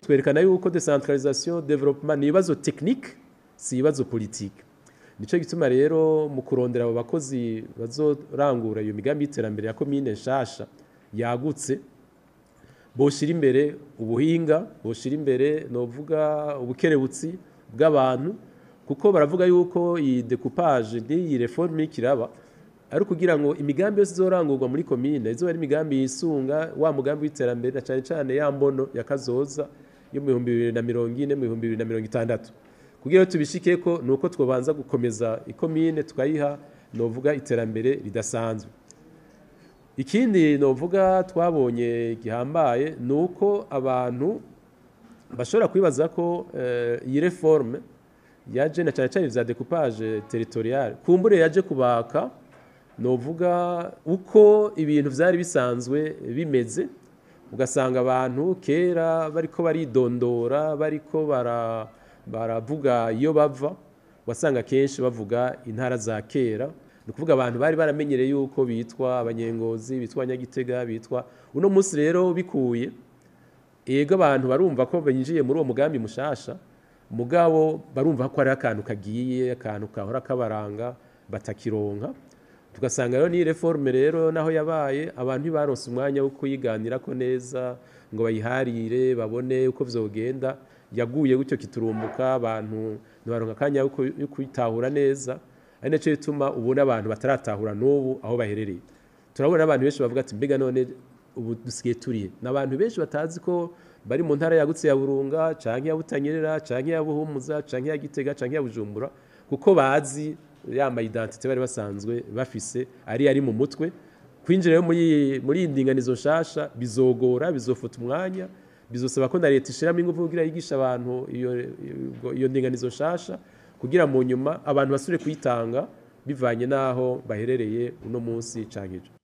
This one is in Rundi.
Twerekana yuko décentralisation, développement ni ibibazo technique, si ibibazo politique. Nico gituma rero mu kurondera abo bakozi bazorangura iyo migambi y'iterambere ya komine nshasha yagutse, boshira imbere ubuhinga, boshira imbere novuga ubukerebutsi bw'abantu, kuko baravuga yuko iyi découpage n'iyi réforme ikiraba ari kugira ngo imigambi yose izorangurwa muri komine izoba ari imigambi yisunga wa mugambi w'iterambere, na cane cane ya mbono ya kazoza yo mu 2040, mu 2060. Kugira ngo tubishikeko nuko twobanza gukomeza ikomine, tukayiha novuga iterambere ridasanzwe. Ikindi novuga twabonye gihambaye nuko abantu bashobora kwibaza ko iyi réforme yaje, na cyane cyane vya découpage territorial, kumbure yaje kubaka novuga uko ibintu vyari bisanzwe bimeze, ugasanga abantu kera bariko baridondora, bariko baravuga iyo bava, wasanga kenshi bavuga intara za kera. Ni ukuvuga abantu bari baramenyereye yuko bitwa Abanyengozi, bitwa Abanyagitega, bitwa. Uno munsi rero bikuye, ego, abantu barumva ko binjiye muri uwo mugambi mushasha, mugabo barumva ko hari akantu kagiye, akantu kahora kabaranga batakironka. Tugasanga rero ni réforme rero naho yabaye, abantu ntibaronse umwanya wo kuyiganirako neza ngo bayiharire, babone uko vyogenda. Yaguye gutyo kiturumbuka, abantu ntibaronka akanya yo kuyitahura neza, ari naco gituma ubona abantu bataratahura n'ubu aho baherereye. Turabona abantu benshi bavuga ati: "Mbega none ubu dusigaye turihe?" Ni abantu benshi batazi ko bari mu ntara yagutse ya Burunga, canke ya Butanyerera, canke ya Buhumuza, canke ya Gitega, canke ya Bujumbura, kuko bazi ya ma identité bari basanzwe bafise ari mu mutwe. Kwinjira rero muri iyi ndinganizo nshasha bizogora, bizofata umwanya, bizosaba ko na leta ishiramo ingufu kugira yigishe abantu iyo ndinganizo nshasha, kugira mu nyuma abantu basubire kuyitanga bivanye n'aho baherereye uno munsi canke ejo.